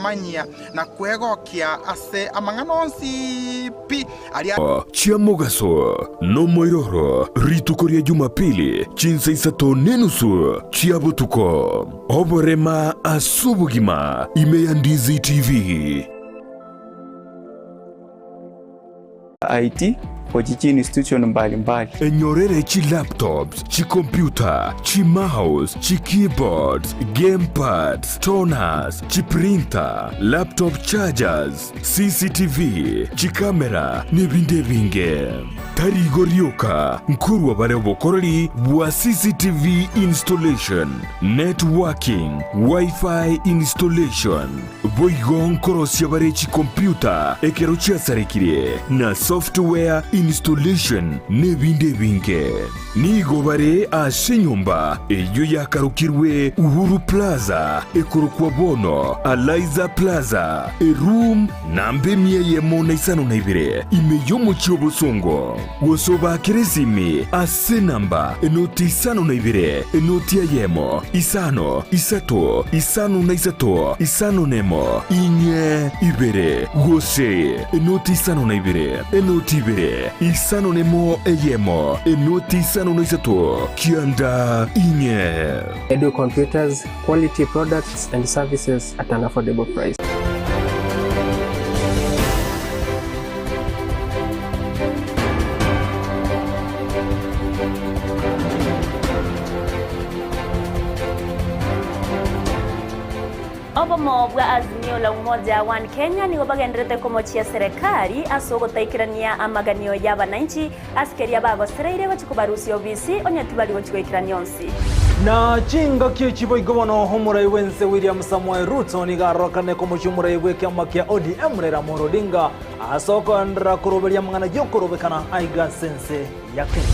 kwemanyia na kwegokia ase amang'ana onsi pi aria. Chia mogaso nomoiroro rituko ria Jumapili chinsa isato nenusu chia botuko. Oborema ase obogima ime ya Ndizi TV. IT gochia chiinstitution mbali mbali. Enyorere chi laptops, chi computer, chi mouse, chi keyboards, game pads, toners, chi printer, laptop chargers, CCTV, chi camera nebinde ebinge. Tari igo rioka, nkorwa bare obokoreri bwa CCTV installation, networking, Wi-Fi installation, Boigo nkorosia bare chikompiuta ekero chiasarekire, na software installation, n'ebinde ebinge. Nigo bare ase enyomba eyio yakarokirwe Uhuru Plaza, ekorokwa bono Alaiza Plaza, eroom namba emia eyemo na isano na ibere, ime y'omochie o Bosongo. Gose obaakere esimi ase enamba enoti isano na ibere, enoti eyemo, isano, isato, isano na isato, isano nemo, inye, ibere, gose enoti isano na ibere, enoti ibere, isano nemo eyemo, enoti isano na isato, kianda, inye. Edu Computers, quality products and services at an affordable price. Obomo bwa Azimio la Umoja One Kenya nigo bagenderete komochia serekari ase ogotaikerania amaganio y'abananchi ase keria bagosereire gochia kobarusia obisi onye tibari gochia goikerania onsi. Na chingaki echi boigo bono omorai bw'ense William Samoei Ruto nigo arorokane komochia omorai bw'ekiama kia ODM Raila Amolo Odinga Ase okoenderera koroberia amang'ana y'okorobekana aiga ase ense ya Kenya.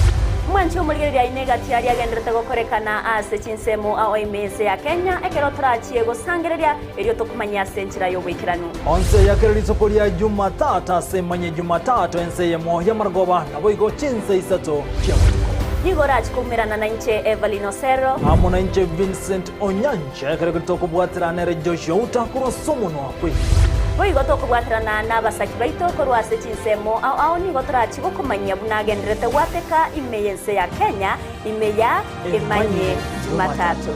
Mwanche omorigereria aino egati aria agenderete gokorekana ase chinsemo ao ime ense ya Kenya, ekero torachie gosangereria erio tokomanyie ase enchera y'oboikeranu. Onse ya kera rituko ria Jumatatu ase emanye Jumatatu ense eyemo y'amarogoba naboigo chinsa isato chia botuko. Nigo orachie koumerana nainche Evelyn Osero. Amo nainche Vincent Onyancha ekero tokobwaterana nere Joshua Outa korwa ase omonwa kw'ebibe. Boigo tokobwaterana nabasaki baito korwa ase chinsemo ao ao nigo torachie gokomanyia buna agendererete gwateka ime y'ense ya Kenya ime ya Emanye Jumatatu.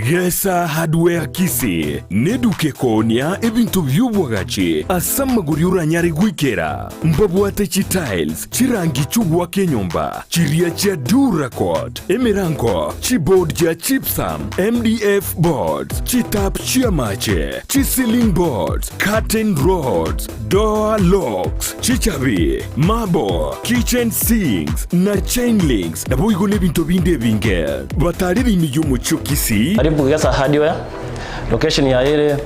Gesa Hardware Kisii neduka ekoonia ebinto bi'obwagachi ase amagori oranyare goikera. Mbabwate chitiles, chirangi chi'ogoaka enyomba, chiria chia Duracoat, emerango, chiboard chia gypsum, MDF boards, chitap chi'amache, chiceiling boards, curtain rods, door locks, chichabi, marble, kitchen sinks na chain links naboigo nebinto binde ebinge. Batarire ime y'omochie o Kisii. Karibu Gesa Hardware, location yaye ere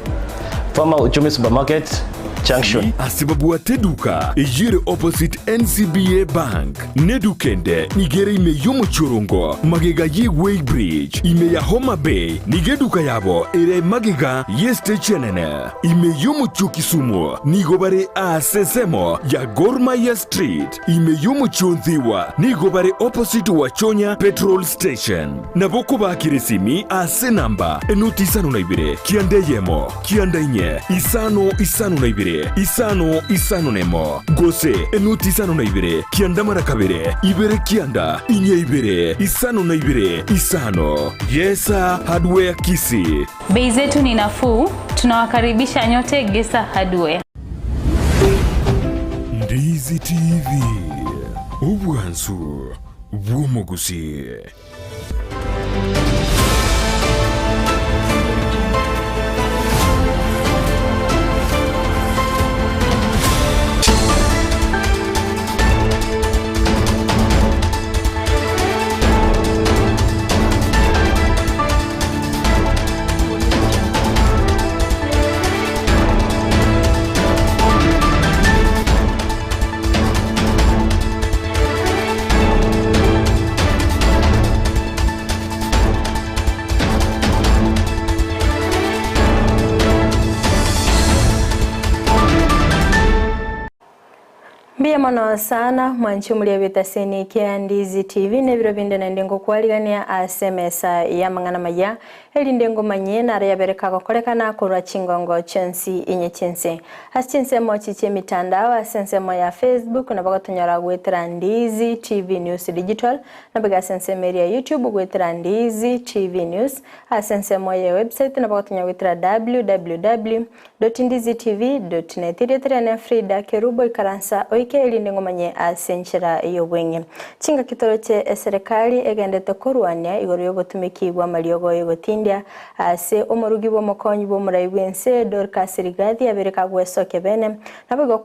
Farmer Uchumi Supermarket Junction. Ase babwate eduka eyio ere opposite NCBA Bank. Neduka ende nigo ere ime y'omochie Orongo, magega ye Weigh Bridge, ime ya Homa Bay nigo eduka yabo ere magega y'estage enene. Ime y'omochie o Kisumu nigo bare aase ensemo ya Gor Mahia Street. Ime y'omochie o Nthiwa nigo bare opposite Wachonya Petrol Station. Nabo kobakire esimi ase enamba enoti isano na ibere, kianda eyemo, kianda inye, isano isano na ibere, isano isano nemo, gose enoti isano na ibere, kianda mara kabere, ibere kianda, inye ibere, isano na ibere, isano. Gesa Hardware Kisii. Bei zetu ni nafuu, tunawakaribisha nyote Gesa Hardware. Ndizi TV, obwansu bw'omogusii. Mbuya mono sana mwanchi omoria bw'etaseni kia Ndizi TV na ebiro binde naende ngokwarigania ase emesa y'amang'ana amaya, erinde ngomanyie naro yabere kagokorekana korwa chingongo chionsi inye chi'ense. Ase chinsemo echi chi'emitandao ase ensemo ya Facebook nabo gotonyora goetera Ndizi TV News Digital, nabo ase ensemo eria ya YouTube goetera Ndizi TV News, ase ensemo ye website nabo gotonyora goetera www. Ndizitv.net Erieta riane Frida Kerubo ikaransa oike erinde ngomanye ase enchera y'obweng'e. Chingaki toroche eserekari egendete korwania igoro y'obotumeki bw'amariogo y'ogotindia ase omorugi bw'omokonyi bw'omorai bw'ense Dorcas Rigathi abere kagwesokia bene naboigo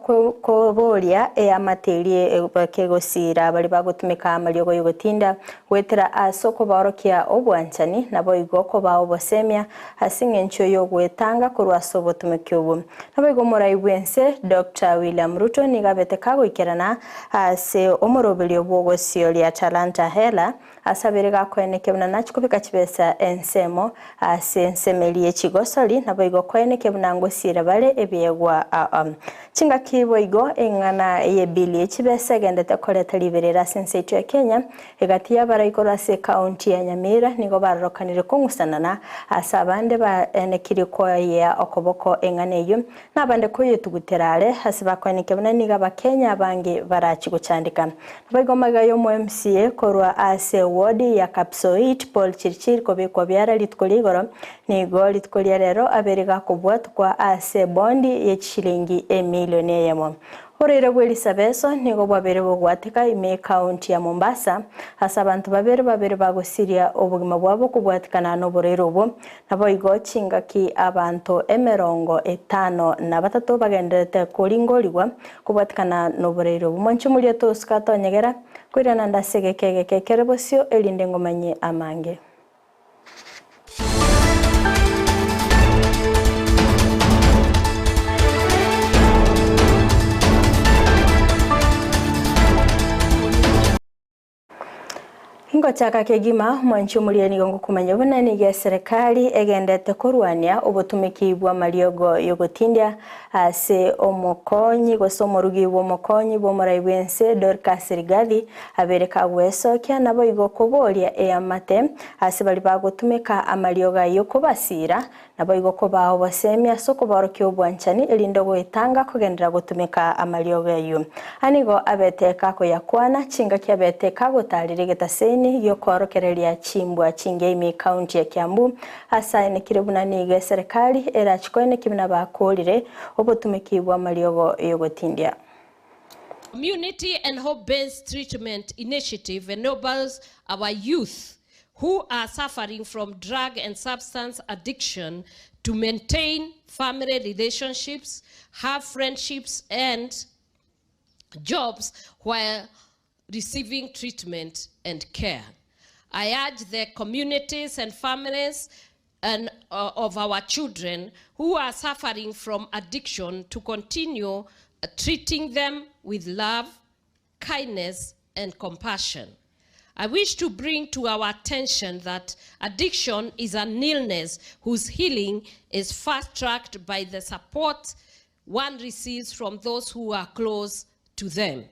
koboria eamate erie kegosira baria bagotumeka amariogo y'ogotinda goetera ase okobaorokia obwanchani naboigo kobaa obosemia Ase engencho y'ogwetanga korwa ase obotomeki obwo. Naboigo omorai bw'ense Doctor William Ruto nigo abete kagoikerana ase omoroberio bw'ogosioria Talanta Hela ase abere gakoenekia buna nachie kobeka chibesa ensemo ase ensemeri ye chigosori naboigo koenekia buna ngosiira bare ebiegwa ao. Chingaki boigo eng'ana y'ebili ye chibesa egendete koreta riberera ase ense yaito ya Kenya Egati y'abarai korwa ase ekaunti ya Nyamira nigo barorokanire kong'usanana ase abande baenekirie koyea okoboko eng'ana eyio, na abande koyetugutera are ase bakoenekia buna nigo Abakenya abange barachie gochandeka. Naboigo magega y'omo MCA korwa ase ward ya Kapsoit Paul Chirchir kobekwa biara rituko ria igoro, nigo rituko ria rero abeire gakobwatokwa ase ebondi ye chishilingi emilioni eyemo. Oboraire bw'Elisabeso nigo bwabeire bogwateka ime y'Ekaunti ya Mombasa, ase abanto babere babere bagosiria obogima bwabo kobwatikana noboraire obwo. Naboigo chingaki abanto emerongo etano na batato bagendererete koringorigwa kobwatikana noboraire obwo. Mwanche omoria tosuka atonyegera, koirana nde ase egeka egeke kere bosio, erinde ngomanyie amange. Ngochaka kegima, mwanchi omoria nigo ngokomanya buna nigo eserekari egendete korwania obotumeki bw'amariogo y'ogotindia ase omokonyi gose omorugi bw'omokonyi bw'omorai bw'ense Dorcas Rigathi Abeire kagwesokia, naboigo koboria eamate ase baria bagotumeka amariogo ayio kobasiira, naboigo kobaa oboseemi ase okoborokia obwanchani, erinde goetanga kogenderera gotumeka amariogo ayio. Aya nigo abete kakoyakwana, chingaki abete kagotaarera egetaseni gi'okoorokereria chimbwa chingiya ime ekaunti ya Kiambu, ase aenekire buna nigo eserekari erachi koenekia buna bakoorire obotumeki bw'amariogo y'ogotindia. Community and Hope-Based Treatment Initiative enables our youth who are suffering from drug and substance addiction to maintain family relationships, have friendships and jobs while receiving treatment and care. I urge the communities and families and uh, of our children who are suffering from addiction to continue uh, treating them with love, kindness, and compassion. I wish to bring to our attention that addiction is an illness whose healing is fast tracked by the support one receives from those who are close to them.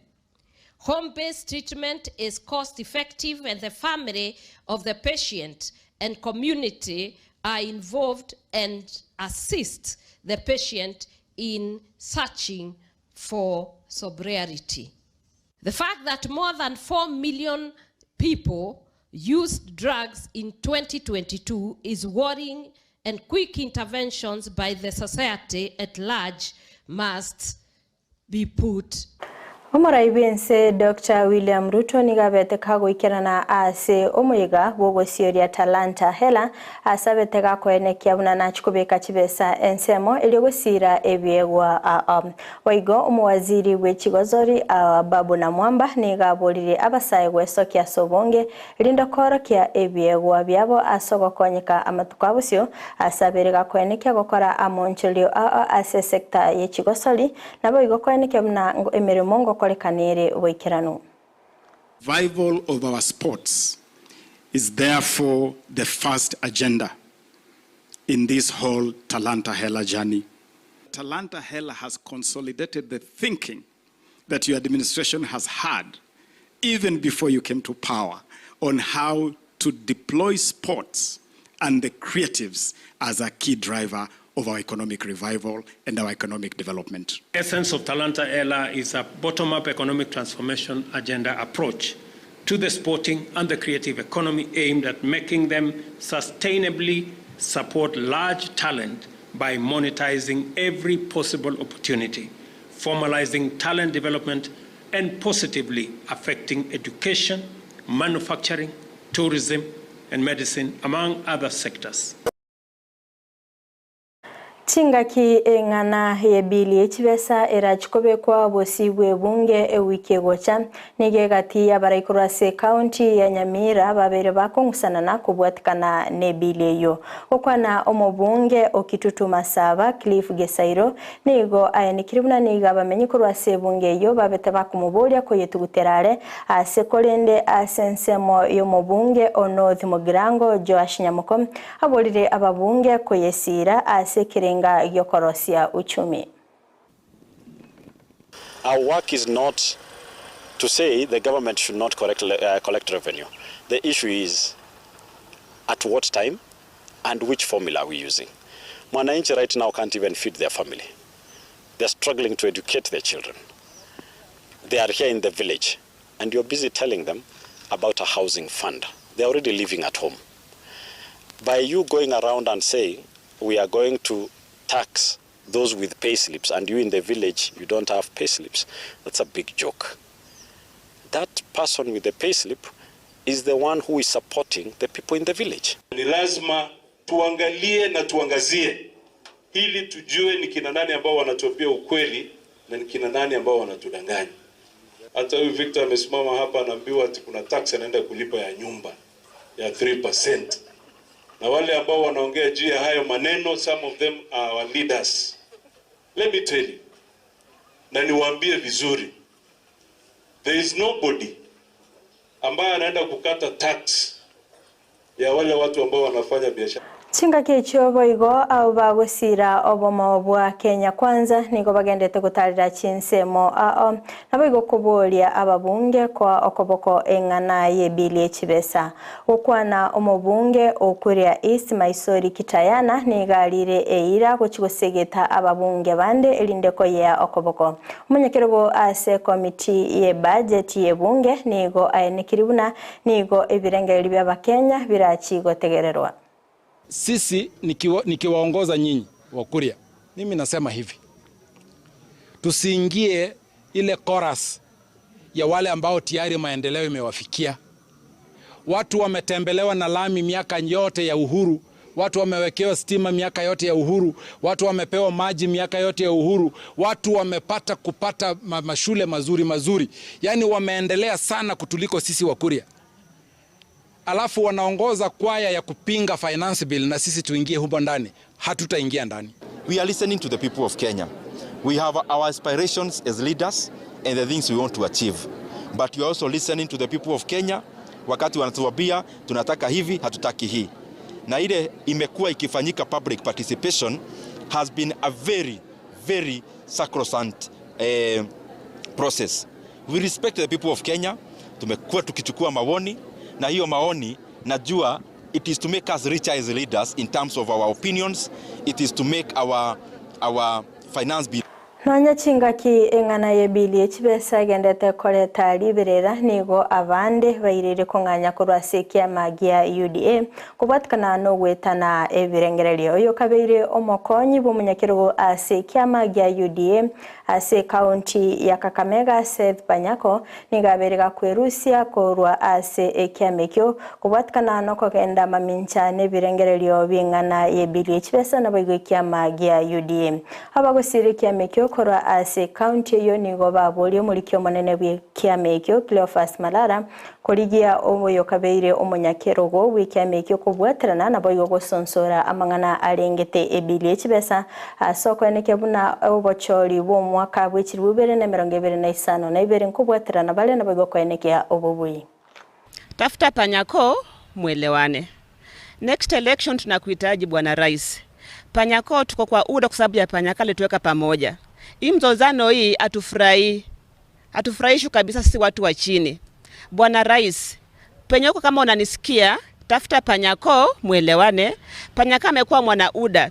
Home based treatment is cost effective, and the family of the patient and community are involved and assist the patient in searching for sobriety. The fact that more than 4 million people used drugs in 2022 is worrying, and quick interventions by the society at large must be put Omorai bw'ense Doctor William Ruto nigo abete kagoikerana ase omoyega bw'ogosioria Talanta Hela ase abete gakoenekia buna nachie kobeka chibesa ensemo erio gosiira ebiegwa ao. Boigo omowaziri bwe chigosori Ababu Namwamba nigo aboririe abasae gwesokia ase obonge erinde koorokia ebiegwa biabo ase ogokonyeka amatuko abosio ase abere gakoenekia gokora amonchorio ao ase esecta ye chigosori, naboigo koenekia buna emeremo ngokorekana ere boikeranu. Revival of our sports is therefore the first agenda in this whole Talanta Hela journey. Talanta Hela has consolidated the thinking. that your administration has had even before you came to power on how to deploy sports and the creatives as a key driver of our economic revival and our economic development. Essence of Talanta Ela is a bottom-up economic transformation agenda approach to the sporting and the creative economy aimed at making them sustainably support large talent by monetizing every possible opportunity, formalizing talent development and positively affecting education, manufacturing, tourism and medicine, among other sectors. Chingaki eng'ana y'ebili ye chibesa erachi kobekwa bosio bw'ebunge ewiki egocha, nigo egati y'abarai korwa ase ekaunti ya Nyamira babeire bakong'usanana kobwatikana n'ebili eyio. Gokwana omobunge o Kitutu Masaba, Cliff Gesairo, nigo aenekirie buna nigo abamenyi korwa ase ebunge eyio babete bakomoboria koyetugutera are ase korende ase ensemo y'omobunge o North Mugirango Joash Nyamoko Aborire ababunge koyesiira ase ekerenga gi'okorosia uchumi. Our work is not to say the government should not collect, uh, collect revenue. The issue is at what time and which formula are we using. Mwananchi right now can't even feed their family. They're struggling to educate their children. They are here in the village and you're busy telling them about a housing fund. They're already living at home. By you going around and saying, we are going to tax those with pay slips and you in the village, you don't have pay slips, that's a big joke. That person with the pay slip is the one who is supporting the people in the village. Ni lazima tuangalie na tuangazie ili tujue ni kina nani ambao wanatuambia ukweli na ni kina nani ambao wanatudanganya. Hata huyu Victor amesimama hapa anaambiwa ati kuna tax anaenda kulipa ya nyumba ya 3%. Na wale ambao wanaongea juu ya hayo maneno, some of them are our leaders. Let me tell you, na niwaambie vizuri, there is nobody ambaye anaenda kukata tax ya wale watu ambao wanafanya biashara. Chingaki echio boigo abwo bagosira obomo bwa Kenya Kwanza nigo bagendete gotarera chinsemo ao naboigo koboria ababunge koa okoboko eng'ana y'ebili ye chibesa. Gokwana omobunge o Kuria East Maisori Kitayana nigo arire eira gochi gosegeta ababunge bande erinde koyea okoboko. Omonyakerogo ase ekomiti ye budget y'ebunge nigo aenekiri buna nigo ebirengererio bi'Abakenya birachi gotegererwa. Sisi nikiwaongoza nyinyi Wakuria, mimi nasema hivi, tusiingie ile chorus ya wale ambao tayari maendeleo imewafikia. Watu wametembelewa na lami miaka yote ya uhuru, watu wamewekewa stima miaka yote ya uhuru, watu wamepewa maji miaka yote ya uhuru, watu wamepata kupata mashule mazuri mazuri, yaani wameendelea sana kutuliko sisi Wakuria alafu wanaongoza kwaya ya kupinga finance bill na sisi tuingie humo ndani, hatutaingia ndani. We are listening to the people of Kenya. We have our aspirations as leaders and the things we want to achieve. But we are also listening to the people of Kenya wakati wanatuambia tunataka hivi, hatutaki hii. Na ile imekuwa ikifanyika public participation has been a very very sacrosanct eh, process. We respect the people of Kenya. Tumekuwa tukichukua maoni na hiyo maoni najua it is to make us richer as leaders in terms of our opinions. It is to make our, our finance bill Nonya chingaki eng'ana y'ebili ye chibesa egendete koreta riberera nigo abande bairire kong'anya korwa ase ekiama gia UDA kobwatikana na ogwetana ebirengererio. Oyo kabeire omokonyi bwa omonyakerogo ase ekiama gia UDA ase ekaunti ya Kakamega Seth Panyako nigo abeire gakwerusia korwa ase ekiama ekio kobwatikana na okogenda mamincha na ebirengererio bing'ana y'ebili ye chibesa naboigo ekiama gia UDA. Abagosira ekiama ekio korwa ase ekaunti eyio nigo baboria omoriki omonene bw'ekiama ekio Cleophas Malala korigia oyo kabeire omonyakerogo bw'ekiama ekio kobwaterana naboigo gosonsora amang'ana arengete ebili ye chibesa ase okoenekia buna obochori bwa omwaka bwa echiribu ibere na emerongo ebere na isano na ibere nkobwaterana bare naboigo koenekia obobui. Tafuta Panyako mwelewane. Next election tunakuhitaji bwana rais. Panyako tuko kwa UDA kwa sababu ya Panyako alituweka pamoja. Hii mzozano hii hatufurahii. Hatufurahishwi kabisa sisi watu wa chini. Bwana Rais, penye uko kama unanisikia, tafuta Panyako mwelewane. Panyako amekuwa mwana UDA.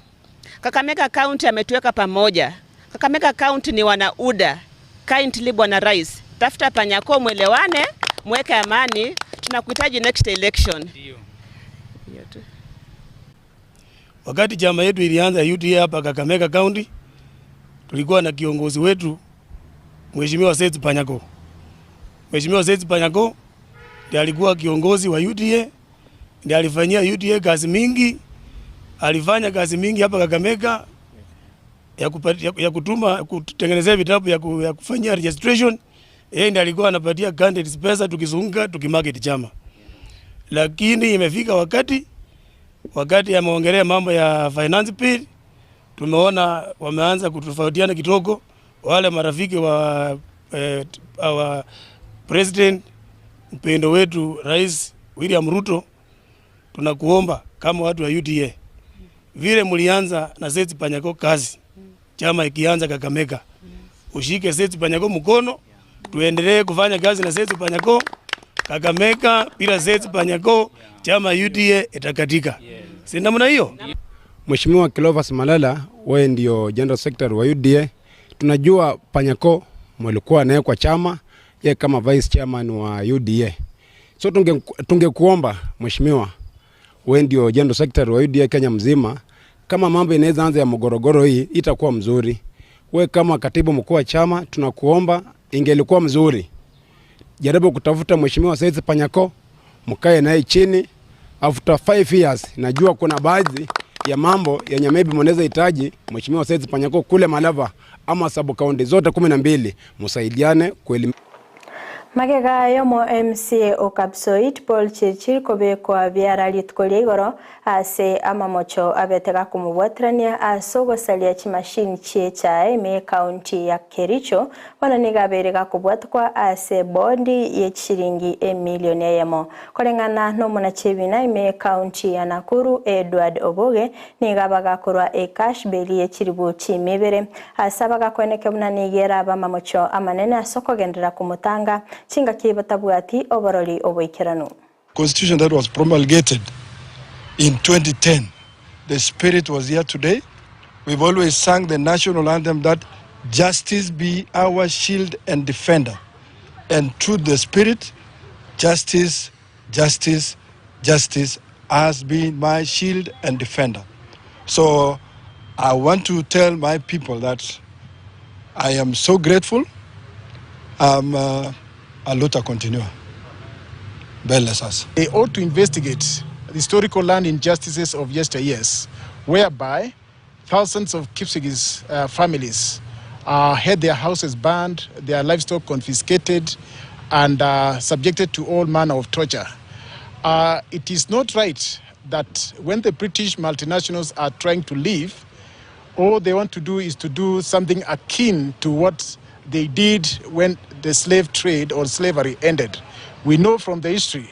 Kakamega County ametuweka pamoja. Kakamega County ni wana UDA. Kindly Bwana Rais, tafuta Panyako mwelewane, mweke amani, tunakuhitaji next election. Hiyo tu. Wakati chama yetu ilianza UDA hapa Kakamega County, tulikuwa na kiongozi wetu Mheshimiwa Seth Panyako. Mheshimiwa Seth Panyako ndiye alikuwa kiongozi wa UDA, ndiye alifanyia UDA kazi mingi, alifanya kazi mingi hapa Kakamega ya, kupatia, ya kutuma kutengenezea vitabu ya, ku, ya kufanyia registration. Yeye ndiye alikuwa anapatia candidates pesa tukizunguka tukimarket chama, lakini imefika wakati wakati ameongelea mambo ya finance bill, tumeona wameanza kutofautiana kidogo. Wale marafiki wa eh, our president mpendo wetu Rais William Ruto, tunakuomba kama watu wa UDA, vile mlianza na Seth Panyako kazi, chama ikianza Kakamega, ushike Seth Panyako mkono, tuendelee kufanya kazi na Seth Panyako Kakamega. Bila Seth Panyako chama UDA itakatika, si namna hiyo? Mheshimiwa Cleophas Malala, wewe ndio General Secretary wa UDA. Tunajua Panyako mlikuwa naye kwa chama, ye kama vice chairman wa UDA. So tungekuomba tunge mheshimiwa, wewe ndio General Secretary wa UDA Kenya mzima, kama mambo inaweza anza ya mgorogoro hii itakuwa mzuri. We kama katibu mkuu wa chama tunakuomba, ingelikuwa mzuri jaribu kutafuta mheshimiwa Seth Panyako, mkae naye chini after 5 years. Najua kuna baadhi ya mambo yenye maybe mnaweza hitaji mheshimiwa Seth Panyako kule Malava ama sub county zote 12 msaidiane kuelim Magega yomo MCA o Kapsoit Paul Chirchir kobekwa biara rituko ria igoro ase amamocho abete gakomobwaterania ase ogosaria chimashini chie echae ime ekaunti ya Kericho bono nigo abeire gakobwatkwa ase bondi ye chishiringi emilioni eyemo. Koreng'ana nomonachebina ime ekaunti ya Nakuru Edward Oboge nigo abagakorwa ecash bail ye chiribu chiime ibere ase abagakoeneke buna nigo erabe amamocho amanene ase okogenderera komotanga chingaki batabwati oborori oboikeranu. Constitution that was promulgated in 2010. The spirit was here today. We've always sung the national anthem that justice be our shield and defender. And through the spirit, justice, justice, justice has been my shield and defender. So I want to tell my people that I am so grateful. Um, a luta continua. Mbele sasa. They ought to investigate the historical land injustices of yesteryears, whereby thousands of Kipsigis families had their houses burned, their livestock confiscated, and subjected to all manner of torture. It is not right that when the British multinationals are trying to leave, all they want to do is to do something akin to what they did when the slave trade or slavery ended. We know from the history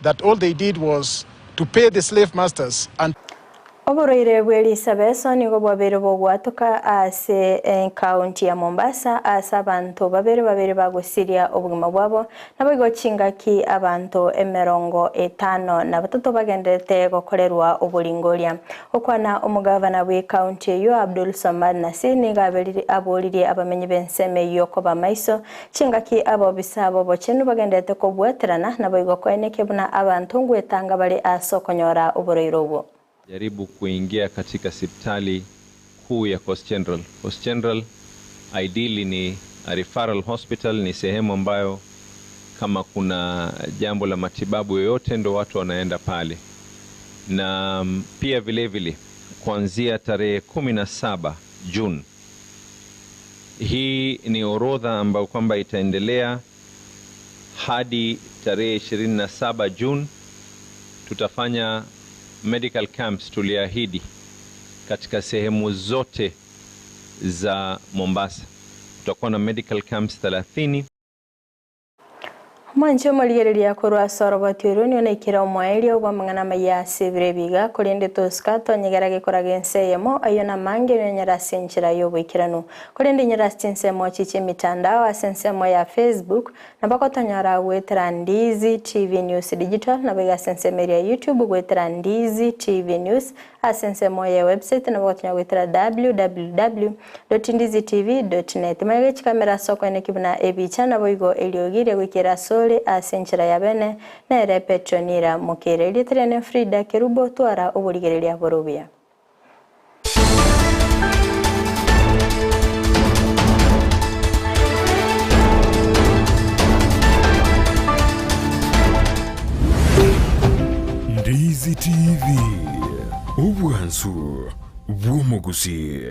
that all they did was to pay the slave masters and Oborwaire bwe risabeso nigo bwabeire bogwatoka ase ecounty ya Mombasa ase abanto babere babere bagosiria obogima bwabo, naboigo chingaki abanto emerongo etano na batato bagendererete gokorerwa oboringoria. Gokwana omogavana bw'ecounty eyio Abdul Swamad Nassir nigo aberire aboririe abamenyi b'ensemo eyio koba maiso chingaki abobisa b'obochenu bagendererete kobwaterana naboigo koenekia buna abanto ngwetanga bare ase okonyora oborwaire obwo. Jaribu kuingia katika sipitali kuu ya Coast General. Coast General ideally ni a referral hospital, ni sehemu ambayo kama kuna jambo la matibabu yoyote ndo watu wanaenda pale, na pia vile vile kuanzia tarehe 17 Juni, hii ni orodha ambayo kwamba itaendelea hadi tarehe 27 Juni. Tutafanya medical camps tuliahidi katika sehemu zote za Mombasa. Tutakuwa na medical camps 30. Mwanche omorigereria korwa ase oroboti orwo nigo naikire omoerio bw'amang'ana amaya ase ebiro ebi iga, korende tosika tonyegera gekoraga ense eyemo, ayio namange nionyore ase enchera y'oboikeranu. Korende inyore ase chinsemo echi chi'emitandao ase ensemo ya Facebook, nabo gotonyora goetera Ndizi TV News Digital, naboigo ase ensemo eria ya YouTube goetera Ndizi TV News, Ase ensemo ye website nabo gotonya goetera www.ndizitv.net. Manya gechikamera ase okoeneki buna ebicha naboigo eriogi riagoikera asore ase enchera ya bene nere Petronira Mokere. Erieta riane Frida Kerubo twara oborigereria bore obuya. Ndizi TV, obwansu bw'omogusii.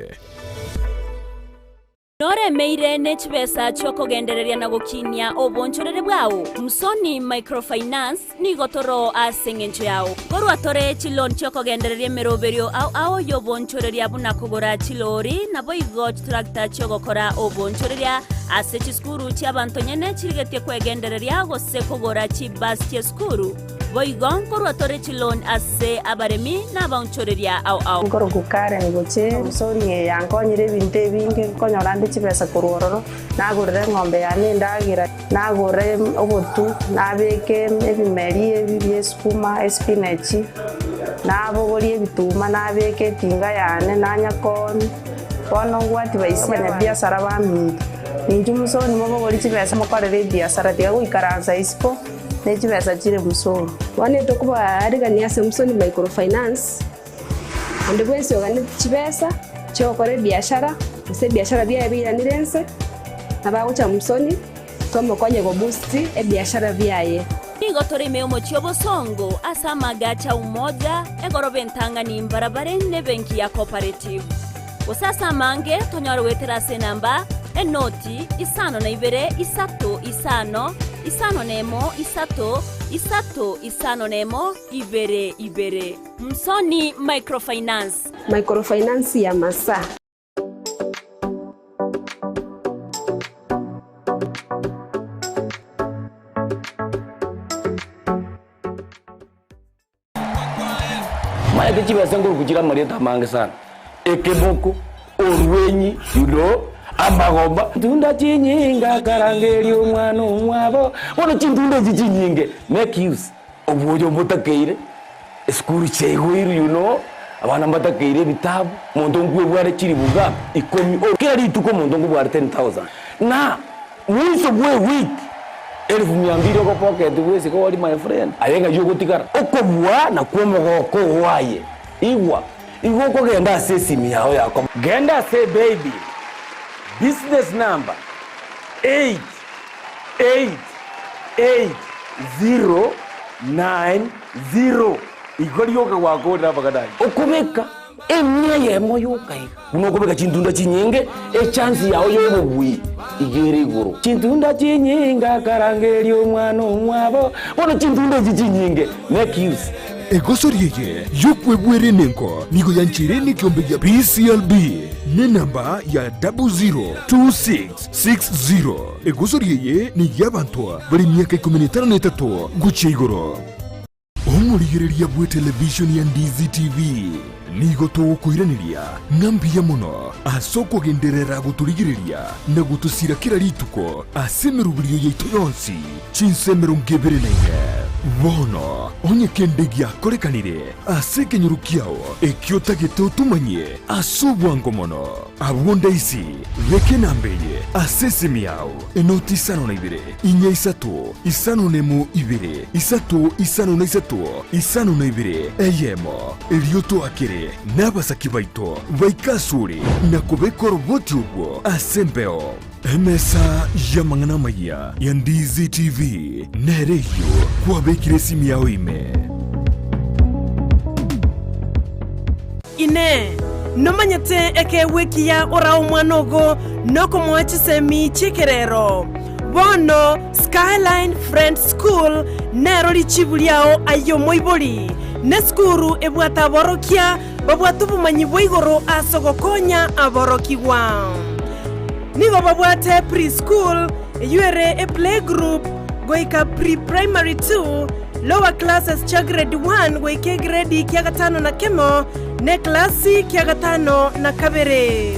Noremeire ne chibesa chi'okogendereria na gokinia obonchoreri bwao? Msoni Microfinance nigo toro ase engencho yao. Korwa tore chiloan chi'okogendereria emeroberio ao ao y'obonchoreria buna kogora chilori naboigo chitractor chi'ogokora obonchoreria ase chisukuru chi'abanto nyene chirigetie kwegendereria gose kogora chibus chi'esukuru. Boigo nkorwa tore chiloan ase abaremi na abaonchoreria ao ao. Nkorokwa Karen gochia Musoni eye yankonyire ebinto ebinge, nkonyora nde chibesa korwa ororo, nagorera eng'ombe yane endagera, nagora obotu, nabeka ebimeri ebi bia esukuma, espinachi, nabogoria ebituma nabeka etinga yane nanya koonia. Bono ngwati baisia abanyabiasara baminto, ninchu Musoni mobogorie chibesa mokorere ebiasara, tiga goikaransa isiko. ne chibesa chire Musoni. Bono etokobaarigania ase Musoni Microfinance, onde bwensi oganeti chibesa chi'ogokora ebiashara, gose ebiashara biaye biiranire ense, nabo agocha Musoni tomokonye goboost ebiashara biaye. Nigo tore ime y'omochie obosongo ase amagacho a Umoja, egoroba entang'ani mbarabare n'ebenki ya Cooperative. Gose ase amange tonyore goetera ase enamba, enoti, isano na ibere, isato, isano, isano na emo, isato, isato, isano na emo, ibere, ibere. Msoni Microfinance. Microfinance ya Masaa. Maete chibesa nkoruku chire amarieta amange sana, ekeboko, orwenyi, you know, amagomba. Ntunda chinyinge akarangeria omwana omwabo, bono chintunda echi chinyinge make use obwoyo mbotakeire, esukuru chiaigoirwe you know, abana mbatakeire ebitabu, monto nkwebware chiribuga ikomi, kera rituko omonto nkobware 10,000 na Mwiso bw'ewiki elifu mia mbili ogopocket bwesike ori my friend, aye ng'ai ogotigara? Okobua nakwo omogoko oo aye. Igwa, igo okogenda ase esimi yao ya kom. Genda ase ebaybill, business number 8888090 igo rioka gwakorire amang'ana ayio. Okobeka Emia eyemo yoka iga. Buna okobeka chintunda chinyinge, echansi yao y'obobui iga ere igoro. Chintunda chinyinge akarangeria omwana omwabo, bono chintunda echi chinyinge, make use. Egosori eye y'okwebwera enengo nigo yancheire nekiombe gia PCLB nenamba ya 002660. Egosori eye ney'abanto bare emiaka ikomi na etano na etato gochia igoro. Omorigereria bw'etelevishoni ya Ndizi TV nigo togokoiraneria ng'a mbuya mono ase okogenderera gotorigereria na gotosira kera rituko ase emeroberio yaito yonsi chinsa emerongo ebere na ine. Bono onye kende giakorekanire ase ekenyoro kiao ekio otagete otomanyie ase obwango mono, abwo ndaisi beka enamba eye ase esimi yao. Enoti isano na ibere, inya isato, isano na emo ibere, isato, isano na isato, isano na ibere, eyemo. Erio toakere nabasaki baito baike asore na kobeka oroboti orwo ase embeo. Emesa y'amang'ana amayia ya Ndizi TV nere eyio kwabekire esimi yao ime. Inee! Nomanyete ekeegwa ekiya orae omwana ogo nokomoa chisemi chi'ekerero? Bono Skyline Friends School nero richibu riao aye omoibori. Nesukuru ebwate aborokia babwate obomanyi bwa igoro ase ogokonya aborokigwa. Nigo babwate pre-school, eyio ere eplaygroup. goika Pre-Primary 2, Lower Classes chia Grade 1 goika egredi kia gatano na kemo, na eklasi kia gatano na kabere.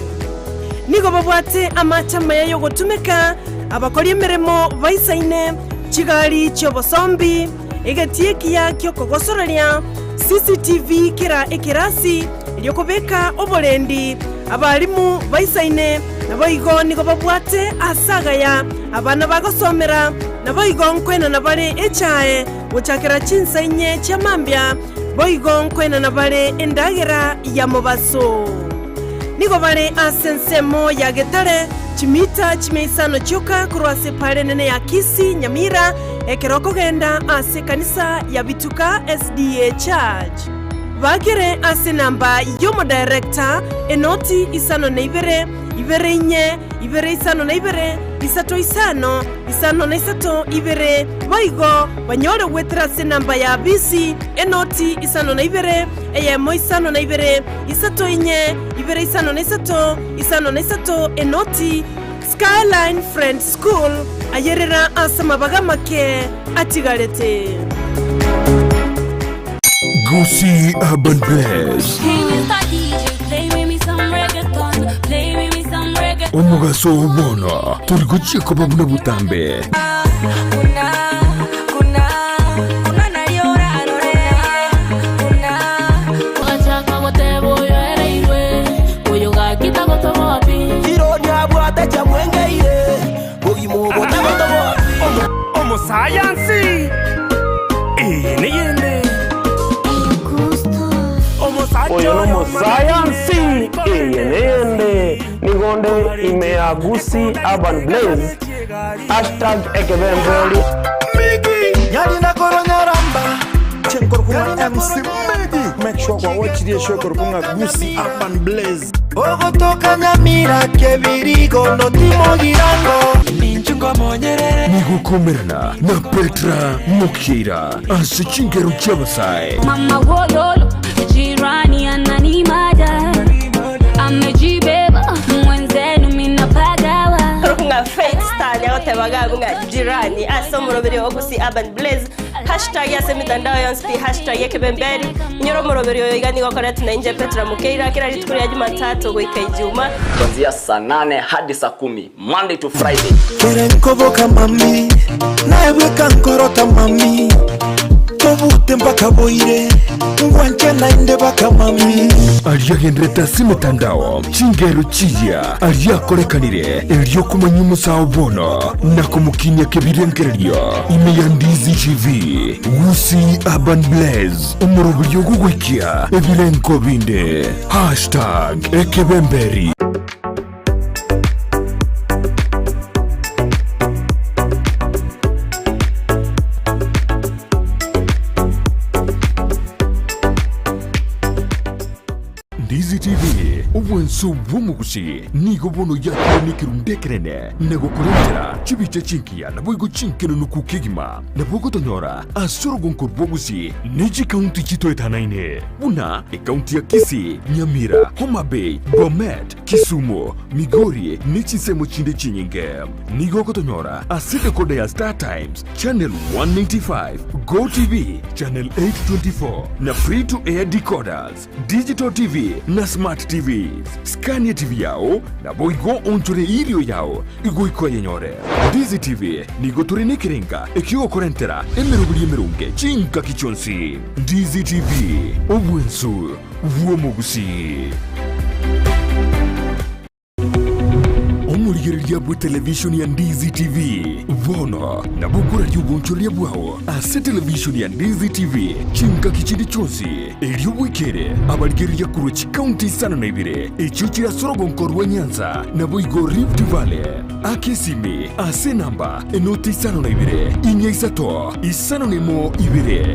Nigo babwate amache amaya y'ogotumeka, abakori emeremo baisaine, chigari chi'obosombi, egetii ekiya ki'okogosoreria, CCTV kera ekerasi, erio kobeka oborendi, abalimu baisaine, naboigo nigo babwate aase agaya abana bagosomera, naboigo nkoenana bare echae gochakera chinsa inye chia mambia, boigo nkoenana bare endagera ya mobaso. Nigo bare ase ensemo ya Getare, chimita chimia isano chioka korwa ase epaara enene ya Kisii, Nyamira, ekero okogenda ase ekanisa ya Bituka SDA Church. Bakere ase enamba y'omodirector, enoti 52, 2 4, 2 52, 3 5, 5 na 3 2, boigo banyore goetera ase enamba ya bisi, enoti 52, 1 52, 3 4, 2 5 3, 5 na 3, enoti. Skyline Friends School, ayerera ase amabaga amake atigarete. Gusii Urban Blaze. Omogaso oo bono tori gochia koba buna botambe. Omosayansi eye neyende. Oyo nomosayansi eye neyende. Nigo nde ime ya Gusii Urban Blaze hashtag ekebemberi. Chenkorokung'a MC Miggy. Make sure kwa watch the show korokung'a Gusii Urban Blaze. Ogotoka Nyamira kebirigo notimogirango Nigokomerana na Petra Mokeira ase chingero chi'abasae. Mama wololo, jirani ananimada, amejibeba mwenzenu minapagawa. Korokung'a Faith Star niagoteba gabu ng'a jirani ase omoroberi o Gusii Urban Blaze hashtag ase emitandao yonsi pi hashtag ekebemberi inyore omoroberi oyo iga nigo okoretwe na inche Petra Mokeira kera rituko ria Jumatatu goika Ijuma. Kuanzia saa nane hadi saa kumi Monday to Friday. Kere nkoboka mami, naebweka nkorota mami, tobute mpaka boire, ngwanche naende baka mami. Aria agenderete ase emetandao, chingero chiria aria akorekanire, erio komanya omosao bono na komokinia kebirengererio ime ya Ndizi TV, Gusii Urban Blaze, omoroberio ogogoikia ebirengo binde. Hashtag Ekebemberi. Ndizi TV, obwanso bw'omogusi, nigo bono yakire nekerundu ekenene na gokorentera chibicha chingiya naboigo chinkenenuku kegima. Nabo ogotonyora ase orogonko rw'obosie ne chikaunti chitoetanaine buna ekaunti ya Kisii, Nyamira, Homa Bay, Bomet, Kisumu, Migori ne chinsemo chinde chinyinge. Nigo ogotonyora ase decoder ya Star Times, Channel 195, Go TV, Channel 824 na Free to Air decoders, Digital TV na Smart TVs. Scan etv yao naboigo onchore erio yao igoika oyenyore. Ndizi TV nigo tore nekerenga ekiogokorentera emeroberi emeronge chingaki chionsi. Ndizi TV, obwensu bw'omogusii. Omorigereria bw'etelevishoni ya Ndizi TV bono nabo okoraria obonchoreria bwao ase televishoni ya Ndizi TV chingaki chinde chionsi, erio bwekere abarigereria korwa chikaunti isano na ibere echio chire ase orogonko rwa Nyanza naboigo Rift Valley. Aka esimi ase enamba enoti isano na ibere, inya isato, isano na emo ibere.